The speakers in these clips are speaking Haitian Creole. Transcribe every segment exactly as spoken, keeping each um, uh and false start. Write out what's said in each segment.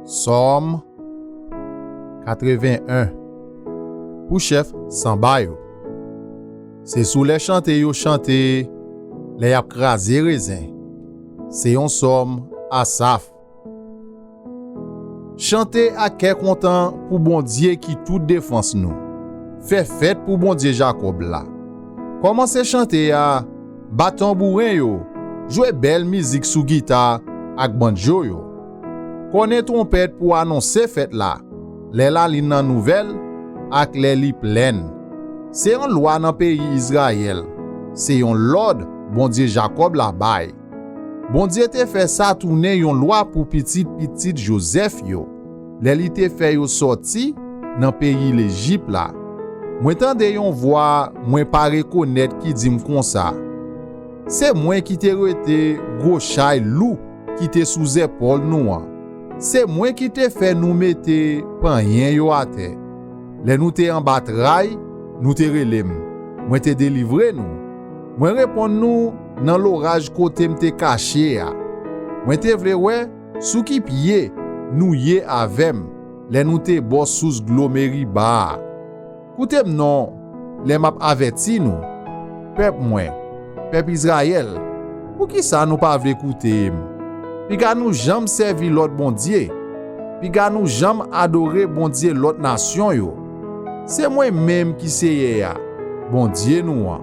Sòm katreven en. Pou chèf sanba yo. Se sou lè chante yo chante lè y ap kraze rezen. Se yon sòm Asaf. Chante ak kè kontan pou Bondye ki tout defans nou. Fè fèt pou Bondye Jakòb la. Kòmanse chante a, bat tanbouren yo, jwe bèl mizik sou gita ak banjo yo. Kònen twonpèt pou anonse fèt la, lè lalin nan nouvèl ak lè li plèn. Se yon lwa nan peyi Izrayèl. Se yon lòd Bondye Jakòb la bay. Bondye te fè sa tounen yon lwa pou pitit pitit Jozèf yo, lè li te fè yo sòti nan peyi Lejip la. Mwen tande yon vwa mwen pa rekonèt ki di m konsa, se mwen ki te rete gwo chay lou ki te sou zèpòl nou an. Se mwen ki te fè nou mete panyen yo atè. Lè nou te anba tray, nou te rele m. Mwen te delivre nou. Mwen reponn nou nan loraj kote m te kache a. Mwen te vle wè sou ki pye nou ye avè m lè nou te bò sous dlo Meriba a. Koute m non lè m ap avèti nou, pèp mwen, pèp Izrayèl, poukisa nou pa vle koute m? Piga nou janm sèvi lòt bondye. Piga nou janm adore bondye lòt nasyon yo. Se mwen menm ki Seyè a, Bondye nou an.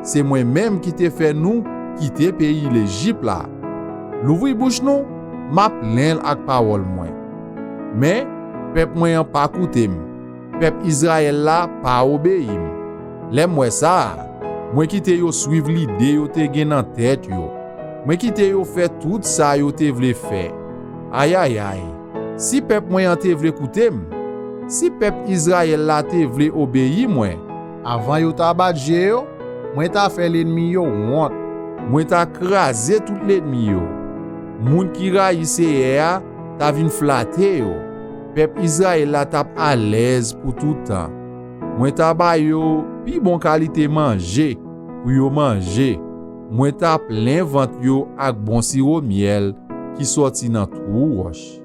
Se mwen menm ki te fè nou kite peyi Lejip la. Louvri bouch nou, m a plen l ak pawòl mwen. Men, pèp mwen an pa koute m. Pèp Izrayèl la pa obeyi m. Lè m wè sa, mwen kite yo swiv lide yo te gen nan tèt yo. Mwen kite yo fè tout sa yo te vle fè. Ayayay! Si pèp mwen an te vle koute m, si pèp Izrayèl la te vle obeyi mwen, avan yo ta bat je yo, mwen ta fè lènmi yo wont. Mwen ta kraze tout lènmi yo. Moun ki rayi Seyè a ta vin flate yo. Pèp Izrayèl la t ap alèz pou tout tan. Mwen ta ba yo pi bon kalite manje pou yo manje. Mwen ta plen vant yo ak bon siwo myèl ki sòti nan twou wòch.